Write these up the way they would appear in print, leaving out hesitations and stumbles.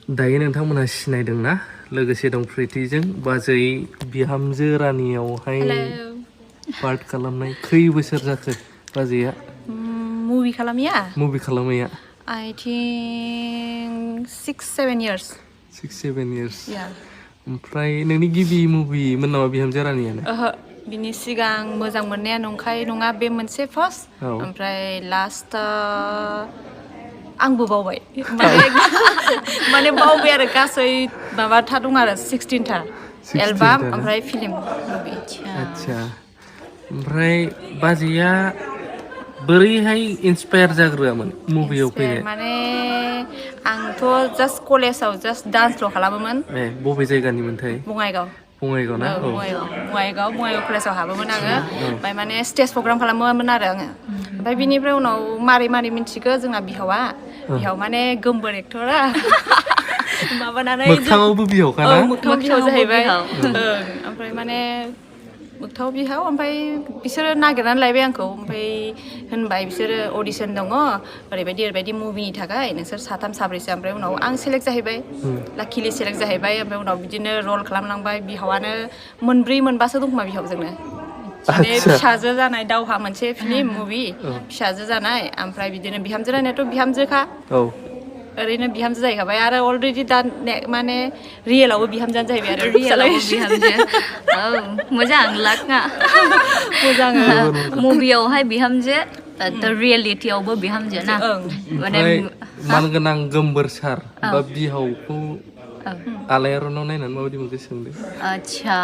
दायो नोंथांमोना सिनायदोंना लोगोसे दं प्रितिजों बाजै बिहामजो रानियावहाय पार्ट खालामनाय खै बोसोर जाखो बाजैया movie खालामैया I think 6-7 years 6-7 years ओमफ्राय नोंनि गिबि मुभि मोन नामा बिहामजो रानियानो बिनि सिगां मोजां मोननाया नंखाय नङा बे मोनसे फार्स्ट ओमफ्राय लास्ट आंबो बावबाय माने बावबाय आरो गासै माबाथा दं आरो 16था एलबाम ओमफ्राय फिल्म मुभि आच्छा ओमफ्राय बाजैया बोरैहाय इन्सपायार जाग्रोआमोन मुभियाव फैनो माने आंथ' जास्ट कलेजाव जास्ट डान्सल' खालामोमोन बबे जायगानिमोनथाय बङाइगाव ना बङाइगाव कलेजाव हाबोमोन आङो ओमफ्राय माने स्टेज प्रग्राम खालामोमोन आरो आङो ओमफ्राय बिनिफ्राय उनाव मारै मिन्थिखो जोंना बिहाव माने गोमबोर एक्टरा माबानानै मोगथाङावबो बिहावखाना मोगथाङाव बिहाव जाहैबाय ओमफ्राय माने मोगथाङाव बिहाव ओमफ्राय बिसोरो नागिरनानै लायबाय आंखौ ओमफ्राय होनबाय बिसोरो अडिसन दङ ओरैबायदि मुभिनि थाखाय नोंसोर 3-4 साब्रैसो ओमफ्राय उनाव आं सेलेक्ट जाहैबाय लाकिलि सेलेक्ट जाहैबाय ओमफ्राय उनाव बिदिनो रल खालामलांबाय बिहावानो 4-5 दं खोमा बिहावजोंनो माने फिसाजो जानाय दावहा मोनसे फिल्म मुभि फिसाजो जानाय ओमफ्राय बिदिनो बिहामजो रानियाथ' बिहामजोखा ओरैनो बिहामजो जाहैखाबाय आरो अलरेडि दा माने रियेलावबो बिहामजोआनो जाहैबाय आरो रियेलावबो बिहामजो मोजां लाखना मोजां मुभियावहाय बिहामजो रियेलिटियावबो बिहामजो ना माने मानगोनां गोमबोर सार बा बिहावखौ आलायारनाव नायनानै माबायदि मोनखो सोंदों आच्छा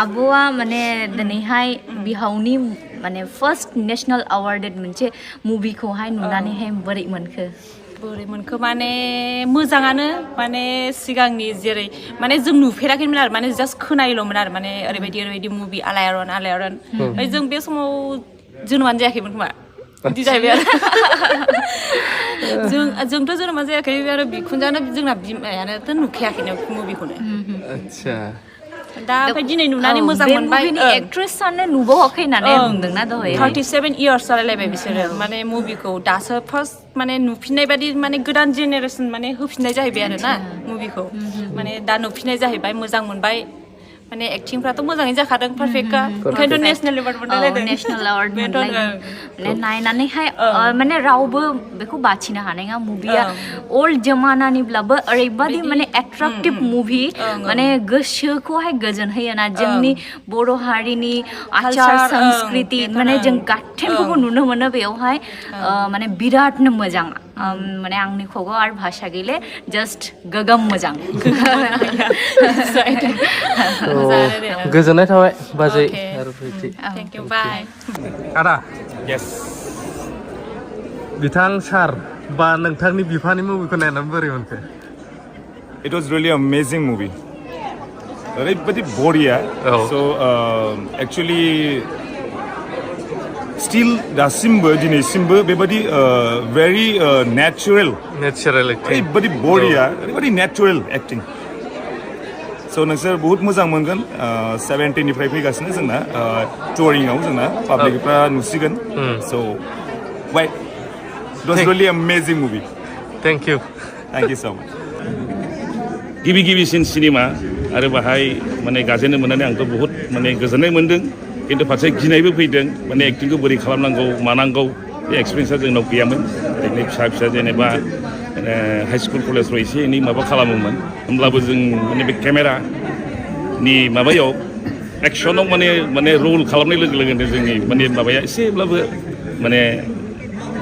आब'आ माने दिनैहाय बिहावनि माने फार्स्ट नेशनेल अवार्डेड मोनसे मुभिखौहाय नुनानैहाय बोरै मोनखो माने मोजाङानो माने सिगांनि जेरै माने जों नुफेराखैमोन आरो माने जास्ट खोनायोल'मोन आरो माने ओरैबायदि मुभि आलायारन ओमफ्राय जों बे समाव जोनोमानो जायाखैमोन खोमा बिदि जाहैबाय आरो जोंथ' जोनोमानो जायाखै आरो बिखुनजानो जोंना बिमायानोथ' नुखायाखैनो मुभिखौनो आच्छा दा ओमफ्राय दिनै नुनानै मोजां मोनबाय एक्ट्रेसानो नुबावाखै होननानै बुंदोंना दहाय 37 years जालायलायबाय बिसोरो माने मुभिखौ दासो फार्स्ट माने नुफिननाय बायदि माने गोदान जेनेरेसन माने होफिननाय जाहैबाय आरो ना मुभिखौ माने दा नुफिननाय जाहैबाय मोजां मोनबाय माने एक्टिंफ्राथ' मोजाङै जाखादों पारफेक्टखा ओंखायनोथ' नेशनेल एवार्ड मोनलायदों नेशनेल एवार्ड मोनलायदों नायनानैहाय माने रावबो बेखौ बाथिनो हानाय नङा मुभिया ओल्ड जमानानिब्लाबो ओरैबादि माने एट्राक्टिभ मुभि माने गोसोखौहाय गोजोन होयोना जोंनि बर' हारिनि आचार संस्कृति माने जों गाथेनखौबो नुनो मोनो बेयावहाय माने बिरादनो मोजां माने आंनि खगाव आरो भाषा गैले जास्ट गोगोम मोजां गोजोननाय थाबाय बाजै आरो प्रिति थेंक इउ बाय आदा यस बिथां सार बा नोंथांनि बिफानि मुभिखौ नायनानै बोरै मोनखो it was really amazing movie ओरैबायदि बरिया स' एक्चुअली स्टिल दासिमबो दिनैसिमबो बेबायदि भेरि नेचारेल ओरैबायदि बरिया ओरैबायदि नेचारेल एक्टिं स' नोंसोर बहुत मोजां मोनगोन 17निफ्राय फैगासिनो जोंना टुरिंआव जोंना पाब्लिकफ्रा नुसिगोन स' wait it was really amazing movie thank you so much गिबिसिन सिनेमा आरो बाहाय माने गाजेननो मोननानै आंथ' बहुत माने गोजोननाय मोनदों खिन्थु फारसे गिनायबो फैदों माने एक्टिंखौ बोरै खालामनांगौ मानांगौ बे एक्सपिरियेन्सआ जोंनाव गैयामोन ओरैनो फिसा जेनेबा हाई स्कुल कलेजफ्राव एसे एनै माबा खालामोमोन होमब्लाबो जों माने बे केमेरानि माबायाव एक्सनाव माने रल खालामनाय लोगो लोगोनो जोंनि माने माबाया एसेब्लाबो माने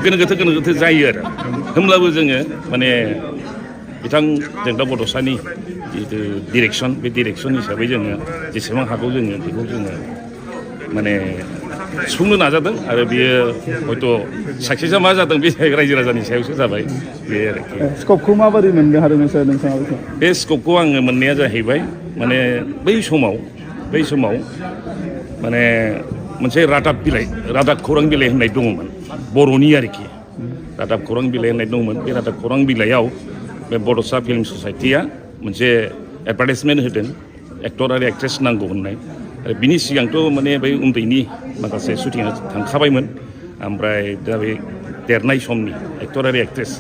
गोनो गोथो जायो आरो होमब्लाबो जोङो माने बिथां जोंदा बड'सानि जितु डिरेक्सन बे डिरेक्सन हिसाबै जोङो जेसेबां हागौ जोङो बेखौ जोङो माने सुफुंनो नाजादों आरो बियो हयथ' साक्सेसआ मा जादों बे रायजो राजानि सायावसो जाबाय बे आरोखि स्कपखौ माबोरै मोननो हादों नोंथाङा बे स्कपखौ आङो मोननाया जाहैबाय माने बै समाव माने मोनसे रादाब खौरां बिलाइ होननाय दङमोन बर'नि आरोखि रादाब खौरां बिलाइ होननाय दंमोन बे रादाब खौरां बिलाइयाव बे बड'सा फिल्म ससाइटिया मोनसे एडभार्टाइजमेन्ट होदों एक्टर आरो एक्ट्रेस नांगौ होननाय आरो बिनि सिगांथ' माने बै उन्दैनि माखासे शुटिंआ थांखाबायमोन ओमफ्राय दा बे देरनाय समनि एक्टर आरो एक्ट्रेस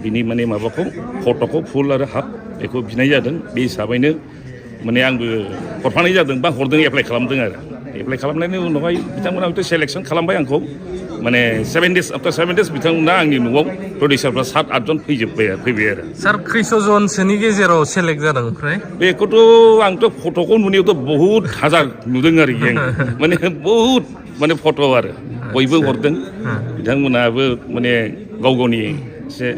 बिनि माने माबाखौ फट'खौ फुल आरो हाफ बेखौ बिनाय जादों बे हिसाबैनो माने आंबो हरफानाय जादों बा हरदों एप्लाइ खालामदों आरो एप्लाइ खालामनायनि उनावहाय बिथांमोना हयथ' सेलेक्सन खालामबाय आंखौ माने 7 days आफ्टार 7 days बिथांमोना आंनि न'आव प्रडिउसारफ्रा 7-8 जन फैबाय आरो सार खैस'जनसोनि गेजेराव सेलेक्ट जादों ओमफ्राय बेखौथ' आंथ' फट'खौ नुनायावथ' बहुत हाजार नुदों आरो माने बहुत माने फट' आरो बयबो हरदों बिथांमोनाबो माने गाव गावनि एसे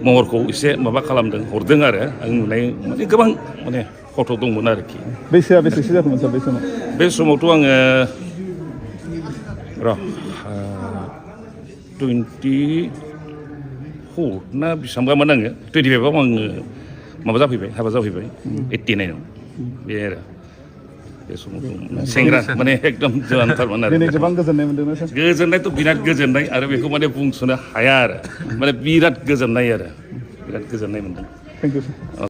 महरखौ एसे माबा खालामदों हरदों आरो आं नुनाय माने गोबां माने फट' दंमोन आरोखि बैसोआ बेसेसो जाखोमोन सार बै समाव बे समावथ' आङो र' 24 ना बेसेबांबामोन आङो 25आव आङो माबा जाफैबाय हाबा जाफैबाय 89आव बे आरो बे समाव सेंग्रा माने एकदम जोनथारमोन आरो दिनै गोबां गोजोननाय मोनदोंना सार गोजोननायथ' बिराद गोजोननाय आरो बेखौ माने बुंस'नो हाया आरो माने बिराद गोजोननाय आरो बिराद गोजोननाय मोनदों थेंक इउ सार